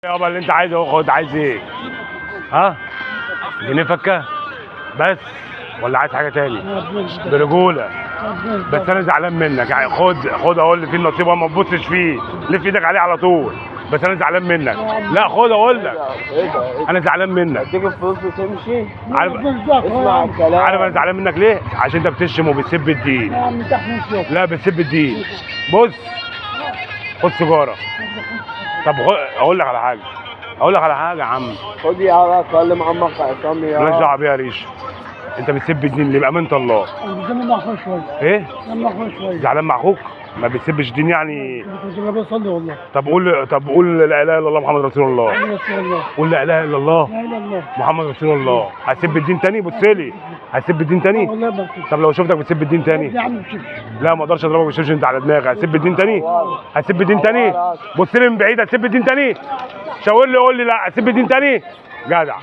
يابا اللي انت عايزه خد، عايز ايه؟ ها؟ جنيه فكه بس ولا عايز حاجة تاني؟ برجوله. بس انا زعلان منك يعني. خد خد اهو اللي فيه النصيب، ما تبصش فيه، لف ايدك عليه على طول. بس انا زعلان منك. لا خد اقول لك، ايه ده؟ ايه ده؟ انا زعلان منك. اديك الفلوس وتمشي؟ عارف اسمع الكلام. عارف انا زعلان منك ليه؟ عشان انت بتشتم وبتسب الدين. لا بتسب الدين. بص خد سيجارة. طب اقول لك على حاجة، اقول لك على حاجة يا عم. خد يا كلم عمك عصام يا مالكش دعوه بيها يا ريش. انت بتسب الدين ليه؟ بامانه الله. زمان مع اخويا شوية. ايه؟ زمان مع اخويا شوية. زعلان مع اخوك؟ ما بتسبش الدين يعني؟ كنت بصلي والله. طب قول، طب قول لا اله الا الله محمد رسول الله. يا رسول الله. قول لا اله الا الله لا اله الا الله محمد رسول الله. هتسب الدين تاني؟ بص لي، هتسب الدين تاني؟ والله ما بسيب. طب لو شفتك بتسب الدين تاني؟ يا عم بسيبش. لا ما اقدرش اضربك بالشبشب انت على دماغي. هتسب الدين تاني؟ هتسب الدين تاني؟ بص لي من بعيد، هتسب الدين تاني؟ شاور لي قول لي لا. هتسب الدين تاني؟ جدع.